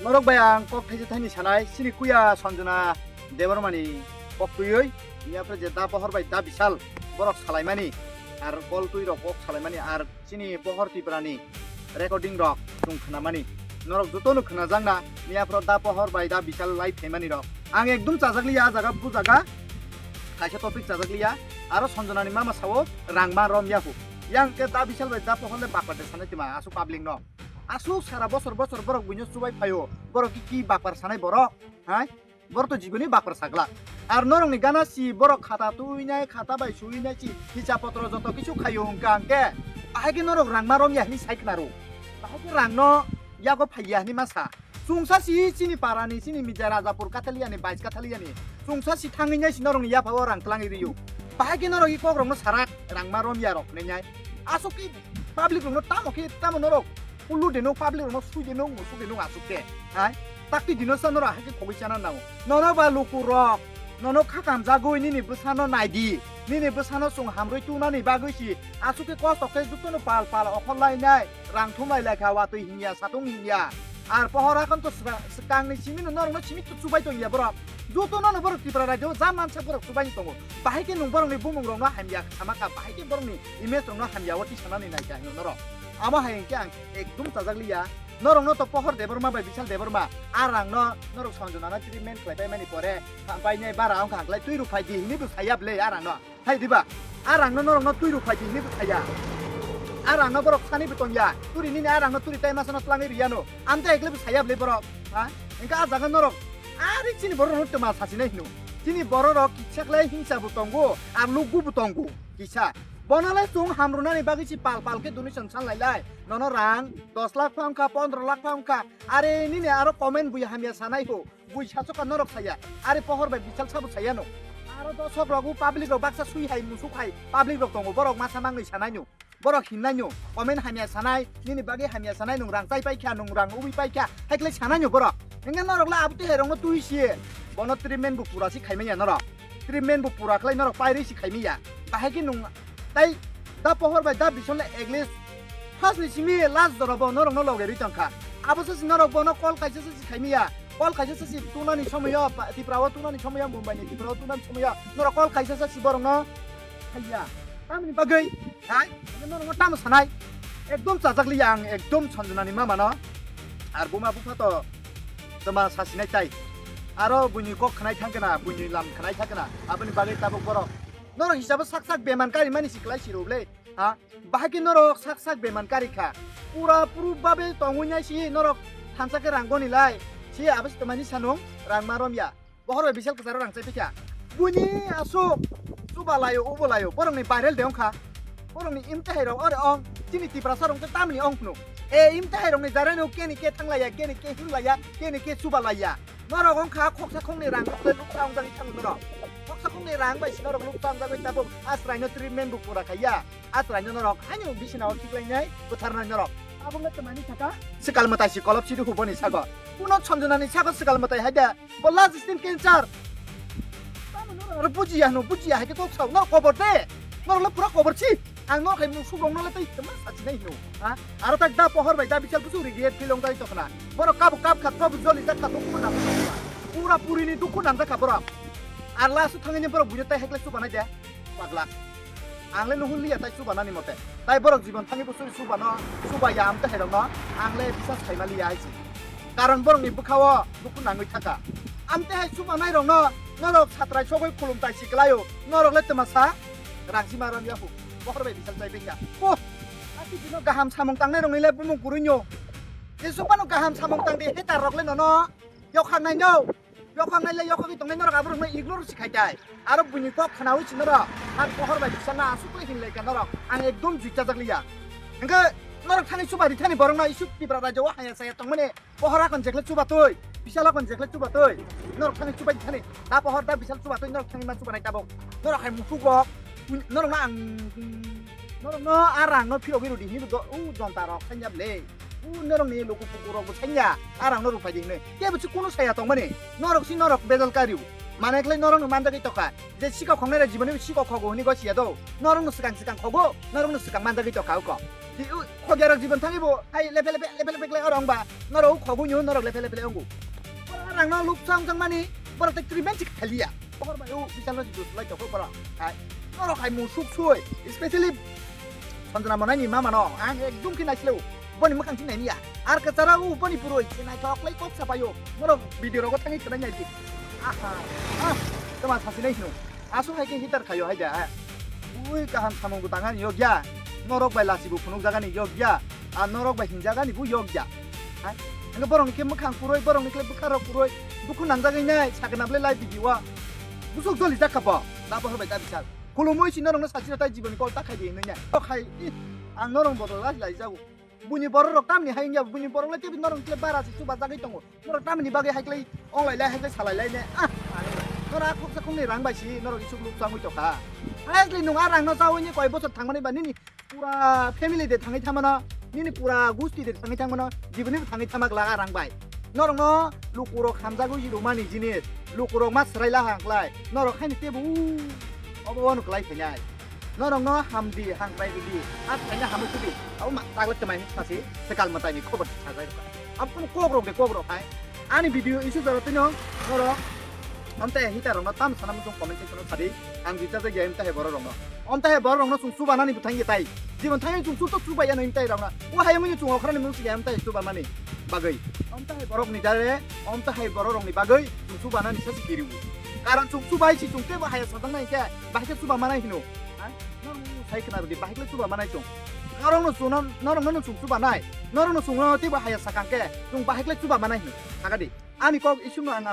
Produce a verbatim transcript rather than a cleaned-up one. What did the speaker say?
Norok bai ang kok thaisa thaini sanai, chini kuya Sanjana Debbarmani kok twiwi, yapre je da pohor bai da bisal borok salaimani, ar kol twi rok kok salaimani, ar chini pohor Tiprani recording rok chwng khnamani. Norok jotono khnajakna, yapro da pohor bai da bisal lai phaimani rok. Ang ekdum chajak liya, a jaga bu jaga kaisa topic chajak liya, aro Sanjanani mama sao rangma rom yahu. Yang ke da bisal bai da pohor le bakla de sanai tima asu public no. Asuk sara bosor bosor borok buino chubai phaio. Borok ki, ki bakpar sanai borok? Hai? Borok to jiboni bakpar sagla. Ar norokni gana si borok khata tuinai, khata bai suinai si hisa potro joto kisu khaio hwnkha hwnkhe. Bahai khe norok rangma romya hini sai khnaro. Bahai khe rangno yago phaiya hini masa. Chwngsa si chini parani, chini mija Rajapur Kathaliyani, bais Kathaliyani. Chwngsa si thangwi nai si norokni yaphao rang twlangwi rio. Bahai khe norok i kokrokno sarak rangma romya rok hwnwi nai. Asuk ki public rokno tamo khe tamo norok. Ulu de nuk public rokno sui de nuk, musuk de nuk asuk khe. Hai? Takti dino sa norok ahai khe khogwi chana nango. Nono ba luku rok, nono kha kamjagwi nini bwsano nai di. Nini bwsano chwng hamrwi tunani bagwi si asuk khe kosto khe jutono pal pal okhor lainai, rang thum lai lai kha, watwi hingya, satung hingya. Ar pohor akon to sra-, swkangni simi no norokno simi to chubai tongya borok. Joto nono borok Tripura rajyo ja mansa borok chubai tongo. Bahai khe nwng borokni bumung rokno hamya sama kha, bahai khe borokni image rokno hamya o tisanani nai kha hino norok. Amo hai hwnkhe ang ekdum chajak liya. Norokno to pohor Debbarma bai Bishal Debbarma a rangno norok Sanjana no treatment khlai pai mani pore, ha-, bai nai bara wngkha hwnkhe twi rw phai di hwnwi bo saya bwle a rangno. Hai diba? A rangno norokno twi rw phai di hwnwi bo saya. A rangno borok sani bo tongya. Turi nini a rangno turi tai masano twlangwi riyano. Amte ekle bo saya bwle borok. Ha? Hwnkhe a jaga norok ari chini borok rok twma sasinai hino. Chini borok rok kisa khlai hingsa bo tongo, ar lukgu bo tongo kisa. Bono le chwng hamrwnani bagwi si pal pal khe donation san lai lai. Nono rang dos lakh pha wngkha, pondro lakh pha wngkha. Are nini aro comment bui hamya sanai ho. Bui sasoka norok saya. Are pohor bai Bishal sabo saya no. Aro dosok rogo public rok baksa sui hai musuk hai public rok tongo. Borok masa mangni sanai no. Borok hinnai no. Comment hamya sanai, nini bagwi hamya sanai, nung rang chai pai kha, nung rang ubui pai kha. Hai khlai sanai no borok. Hingke norok le abotwi hai rokno twi siye. Bono treatment bo pura si khaimaya norok. Treatment bo pura khlai norok pairwi si khaimaya. Bahai khe nung tai da pohor bai da Bishal le at least first ni simi last jora bo norok no loge rwi tongkha. Abo se si norok bono call kaisa se si khaimaya. Call kaisa se si tunani somoyo pa-, Tripura o tunani somoyo Mumbai ni Tripura o tunani somoyo norok call kaisa se si borok no khaiya. Tamni bagwi hai norok tamo sanai. Ekdom chajak liya ang ekdom Sanjana ni mama no. Ar buma bupha to toma sasinai tai. Aro buini kok khnai thang kana, buini lam khnai thang kana. Aboni bagwi tabuk borok. Norok hisabo sak sak beman kari mani si klai si rw le. Ha? Bahai khe norok sak sak beman kari kha. Pura puru babe tongwi nai si norok thansa khe rang goni lai. Si abo si toma ni sanung rang ma rom ya. Bohor bai Bishal kwcharo rang chai pikha. Buini asuk chuba laio, ubo laio. Borokni viral de wngkha. Borokni imtehai rok ore ong. Chini Tiprasa rok tamni ong phunu. E imtehai rokni jarai no keni ke thanglaiya, keni ke hinglaiya, keni ke chuba laiya. Norok wngkha khoksa khokni rang rok le luksa wngjagwi thango norok. Khoksa khokni rang bai si norok luksa wngjagwi tabuk asraino treatment bo pura khaiya. Asraino norok haino bisina o khiklainai bwtharnai norok. Abo wngkha twmani saka. Swkal mwtai si kolop sidi huboni sago. Kuno Sanjanani sago swkal mwtai hai de. Bo last stage cancer. Tamo norok aro bujiya hwno, bujiya hai khe kok sao. Norok kobor de. Norok le pura kobor si. Ang norok hai musuk rok no le tei tama sachi nai hwno. Ha? Aro tak da pohor bai da Bishal busu regret feel ong jai tokna. Borok kabo kap kha, kabo joli jak kha, dukhu nang. Pura puri ni dukhu nang jak kha borok. Ar last o thangwi ni borok buino tai hai khe chuba nai de. Pagla. Ang le nuhun liya tai chuba nani mote. Tai borok jibon thangwi bo suri chuba no, chuba ya amte hai rok no. Ang le bisas khai ma liya hai si. Karon borokni bwkha-o dukhu nangwi thaka. Amte hai chubanai rokno norok satrai sogwi khulum tai si kwlaio. Norok le twma sa rangchima rom yahu. Bohor bai Bishal chai bikha. Oh, asi bino kaham samung tangnai rokni le bumung kwrwino. Jesuk phano kaham samung tang di, hater rok le nono yokhang nai no. Yokhang nai le yokhagwi tongnai norok abo rokno ignore si khai tai. Aro buini kok khnaui si norok. Ang bohor bai Bishal na asuk le hin lai kha norok. Ang ekdom juichajak liya. Hingke norok thani chuba ri thani borok no isuk Tipra rajyo o haya saya tongmani. Pohor akon jekle chuba twi, Bishal akon jekle chuba twi. Norok thani chuba thani. Da pohor da Bishal chuba twi norok thani ma chuba nai tabok. Norok hai musuk rok. Norok no ang, norok no a rang no phirogwi rudi hinwi do, u jonta rok sanya ble. U norok ni luku puku rok bo sanya. A rang no rupai di hinwi. Kebo si kunu saya tongmani. Norok si norok bejal kariu. Manai khlai norokno manjagwi tokha. Je sikok khoknai rok jiboni sikok khogo hwnwi gosiya do. Norokno swkang swkang khogo, norokno swkang manjagwi tokha uko. Khogya rok jibon thangwi bo hai lepe lepe lepe lepe khlai oro wngba. Norok khogo nyo norok lepe lepe lepe wngo. Borok rangno luksa wngjakmani borok tei treatment chik khaliya. Bohor bai o bisalo jibon lai tokho borok. Hai. Norok hai musuk sui, especially Sanjana Monaini mama no ang ekdum khe naisle o. Boni mwkhang thik nainiya. Ar kwchara o boni puroi khe naithok lai kok sapaio. Norok video rogo thangwi khwnai naidi. Aha. Ah, tama sasi nai hino. Asu hai khe hitar khaio hai da. Ui kaham samung bo tangani yokya. Norok bai lasi bo phunuk jagani yokya. A norok bai hinjagani bo yokya. Hai. Ang borok ni khe mwkhang puroi, borok ni khe bwkha rok puroi. Dukhu nangjagwi nai sakna ble lai video. Busuk joli jakha bo. Da bohor bai da bisal. Khulumui si norokno sachira tai jiboni kol ta khai di hinwi nai. Kok khai, ih, ang norok bodol lai lai jago. Buini borok rok tamni hai wngya, buini borok lai tei norok kle bara se chuba jagwi tongo. Norok tamni bagwi hai klai onglai lai hai klai salai lai ne. Ah, norok a khoksa khokni rang bai si norok isuk luk changwi tokha. Hai klai nung a rang no chawi ni koi bochor thangmani ba nini pura family de thangwi thamano, nini pura gusti de thangwi thamano, jiboni thangwi thamak la a rang bai. Norok no lukurok hamjagwi rwmani jinis, lukurok ma swrai la hang klai. Norok haini tebo obo wano klai phainai. Norokno hamdi, hangkrai ridi, a phaina hamwi sidi. Abo ma taglak twmai sasi, swkang mwtaini khobor sajai rwkha. Abo kunu kokrok de kokrok hai. Ani video isu jora tino norok amtai hita rokno tam sana muchung comment section o sadi. Ang jita jagya imtai borok rokno. Amtai borok rokno chung chubanani bwthang ye tai. Jibon thangwi chung chuto chubaya no imtai rokno. O hayungni chung okhrani mung siya imtai chubanani bagwi. Amtai borok ni dare, amtai borok rokni bagwi chung chubanani sasi kiriu. Karon chung chubai si chung tebo haya sajaknai khe, bahai khe chuba manai hino. Ha? Norok sai khna rwdi, bahai khlai chuba manai chwng. Norokno chwngno, norokno chwng chuba nai. Norokno chwngno teibo haya sakang khe, chwng bahai khlai chuba manai hino. Sakadi. Ani kok isukno ang